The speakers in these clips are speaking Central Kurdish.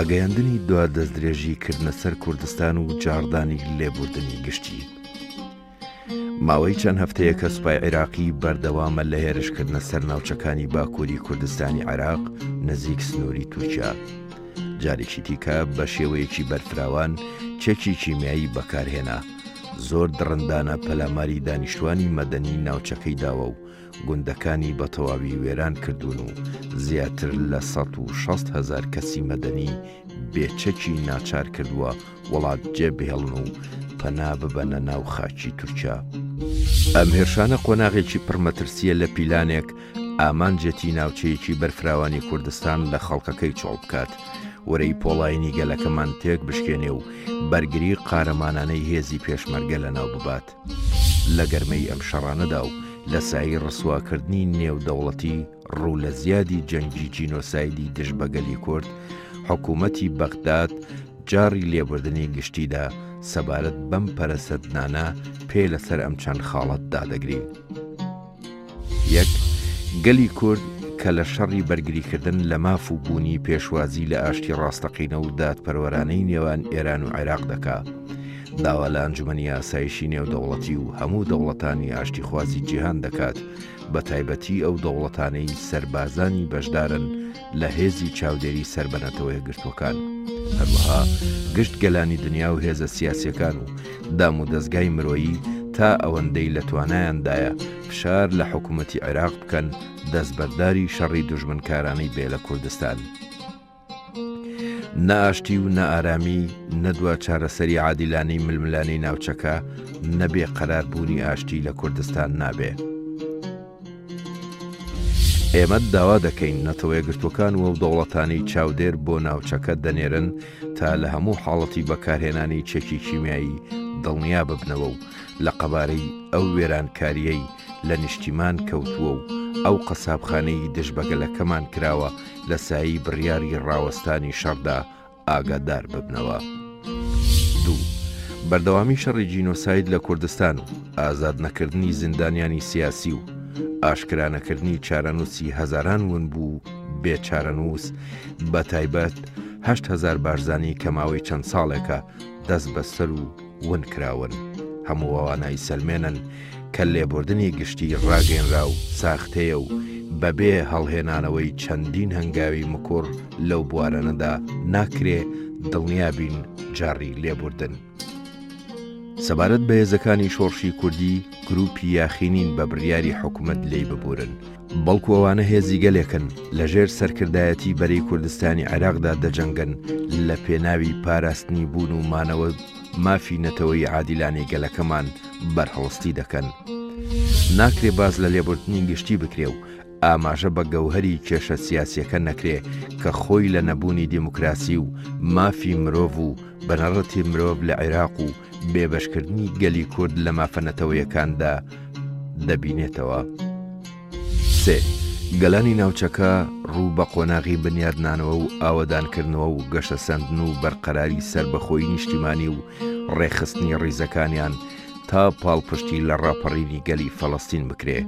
ڕاگەیاندنی دوا دەستدرێژی کردنە سەر کوردستان و جاڕدانی لێبوردنی گشتی. ماوەی چەند هەفتەیەکە سوپای عیراقی بەردەوامە لە هێرشکردنە سەر ناوچەکانی باکووری کوردستانی عێراق نزیک سنووری تورکیا. جارێکی دیکە بە شێوەیەکی بەرفراوان چەکی کیمیایی بەکارهێنا، زۆر دڕندانە پەلاماری دانیشتوانی مەدەنی ناوچەکەی داوە و گوندەکانی بە تەواوی وێران کردوون و زیاتر لە 160 هەزار کەسی مەدەنی بێ چەکی ناچار کردووە وڵات جێ بهێڵن و پەنا ببەنە ناو خاکی تورکیا. ئەم هێرشانە قۆناغێکی پڕ مەترسییە لە پیلانێک ئامانجێتی ناوچەیەکی بەرفراوانی کوردستان لە خەڵکەکەی چۆڵ بکات، ورەی پۆڵاینی گەلەکەمان تێک بشکێنێ و بەرگری قارەمانانەی هێزی پێشمەرگە لەناو ببات. لە گەرمەی ئەم شەڕانەدا و لە سایەی ڕسواکردنی نێودەوڵەتی ڕوو لە زیادی جەنگی جینۆسایدی دژ بە گەلی کورد، حکوومەتی بەغداد جاڕی لێبوردنی گشتیدا سەبارەت بەم پەرەسەندنانە پێ لەسەر ئەم چەند خاڵە دادەگرین. یەک، گەلی کورد کە لە شەڕی بەرگریکردن لە ماف و بوونی پێشوازی لە ئاشتی ڕاستەقینە و دادپەروەرانەی نێوان ئێران و عێراق دەکا، داوا لە ئەنجومەنی ئاسایشی نێودەوڵەتی و هەموو دەوڵەتانی ئاشتیخوازی جیهان دەکات، بەتایبەتی ئەو دەوڵەتانەی سەربازانی بەشدارن لە هێزی چاودێری سەر بە نەتەوەیەکگرتووەکان، هەروەها گشت گەلانی دنیا و هێزە سیاسیەکان و دام و دەزگای مرۆیی تا ئەوەندەی لە توانایاندایە فشار لە حکومەتی عێراق بکەن دەستبەرداری شەڕی دوژمنکارانەی بێ لە کوردستان. نە ئاشتی و نە ئارامی، نە دوا چارەسەری عادیلانەی ململانێی ناوچەکە، نە بێ قەرار بوونی ئاشتی لە کوردستان نابێ. ئێمە داوا دەکەین نەتەوەیەکگرتووەکان و ئەو دەوڵەتانەی چاودێر بۆ ناوچەکە دەنێرن تا لە هەموو حاڵەتی بەکارهێنانی چەکی کیمیایی دڵنیا ببنەوە و لە قەبارەی ئەو وێرانکارییەی لە نیشتیمان کەوتووە و ئەو قەسابخانەی دژ بە گەلەکەمان کراوە لە سایەی بڕیاری ڕاوەستانی شەڕدا ئاگادار ببنەوە. دوو. بەردەوامی شەڕی جینۆساید لە کوردستان و ئازاد نەکردنی زیندانیانی سیاسی و ئاشکرا نەکردنی چارەنووسی هەزاران ونبوو و بێ چارەنووس بە تایبەت 8000 بارزانی کە ماوەی چەند ساڵێکە دەست بەسەر و ون کراون. هەموو ئەوانە ئەیسەلمێنن کە لێبوردنی گشتی ڕاگەیەنراو ساختەیە و بەبێ هەڵهێنانەوەی چەندین هەنگاوی مکوڕ لەو بوارانەدا ناکرێ دڵنیا بین جاڕی لێبوردن سەبارەت بە هێزەکانی شۆڕشی کوردی گروپی یاخی نین بە بڕیاری حکومەت لێی ببورن، بەڵکو ئەوانە هێزی گەلێکن لە ژێر سەرکردایەتی بەرەی کوردستانی عێراقدا دەجەنگن لە پێناوی پاراستنی بوون و مانەوە مافی نەتەوەیی عادیلانەی گەلەکەمان بەرهەڵستی دەکەن. ناکرێ باس لە لێبوردنی گشتی بکرێ و ئاماژە بە گەوهەری کێشە سیاسیەکە نەکرێ کە خۆی لە نەبوونی دیموکراسی و مافی مرۆڤ و بنەڕەتی مرۆڤ لە عێراق و بێبەشکردنی گەلی کورد لە مافە نەتەوەیەکاندا دەبینێتەوە. سێ، گەلانی ناوچەکە ڕوو بە قۆناغی بنیادنانەوە و ئاوەدانکردنەوە و گەشەسەندن و بەرقەراری سەربەخۆیی نیشتیمانی و ڕێکخستنی ڕیزەکانیان تا پاڵپشتی لە ڕاپەڕینی گەلی فەڵەستین بکرێ.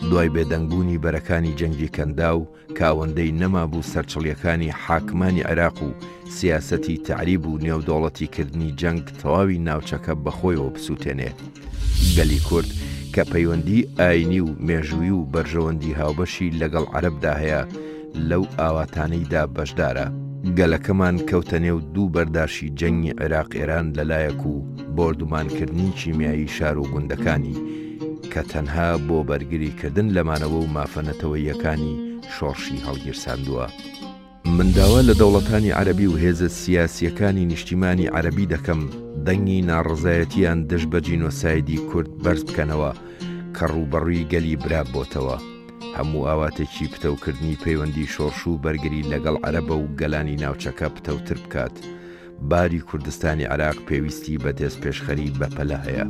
دوای بێدەنگبوونی بەرەکانی جەنگی کەنداو، کە ئەوەندەی نەمابوو سەرچڵیەکانی حاکمانی عێراق و سیاسەتی تەعریب و نێودەوڵەتی کردنی جەنگ تەواوی ناوچەکە بەخۆیەوە بسوتێنێ. گەلی کورد کە پەیوەندی ئاینی و مێژووی و بەرژەوەندی هاوبەشی لەگەڵ عەرەبدا هەیە لەو ئاواتانەیدا بەشدارە. گەلەکەمان کەوتە نێو دوو بەرداشی جەنگی عێراق ئێران لەلایەک و بۆردومانکردنی کیمیایی شار و گوندەکانی کە تەنها بۆ بەرگری کردن لە مانەوە و مافە نەتەوەییەکانی شۆڕشی هەڵگیرساندووە. من داوا لە دەوڵەتانی عەرەبی و هێزە سیاسییەکانی نیشتیمانی عەرەبی دەکەم دەنگی ناڕەزایەتییان دژ بە جینۆسایدی کورد بەرز بکەنەوە کە ڕووبەڕووی گەلی برا بۆتەوە. هەموو ئاواتێکی پتەوکردنی پەیوەندی شۆڕش و بەرگری لەگەڵ عەرەبە و گەلانی ناوچەکە پتەوتر بکات. باری کوردستانی عێراق پێویستی بە دەستپێشخەری بەپەلە هەیە.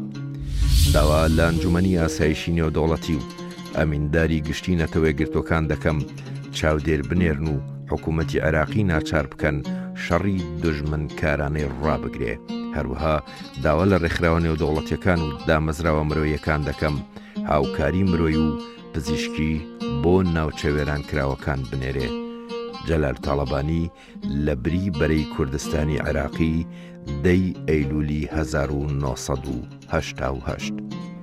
داوا لە ئەنجومەنی ئاسایشی نێودەوڵەتی و ئەمینداری گشتی نەتەوەیەکگرتووەکان دەکەم چاودێر بنێرن و حکوومەتی عێراقی ناچار بکەن شەڕی دوژمنکارانەی ڕابگرێ. هەروەها داوا لە ڕێکخراوە نێودەوڵەتیەکان و دامەزراوە مرۆییەکان دەکەم هاوکاری مرۆی و پزیشکی بۆ ناوچە وێرانکراوەکان بنێرێ. جەلال تاڵەبانی لە بری بەرەی کوردستانی عێراقی دەی ئەیلولی 1988.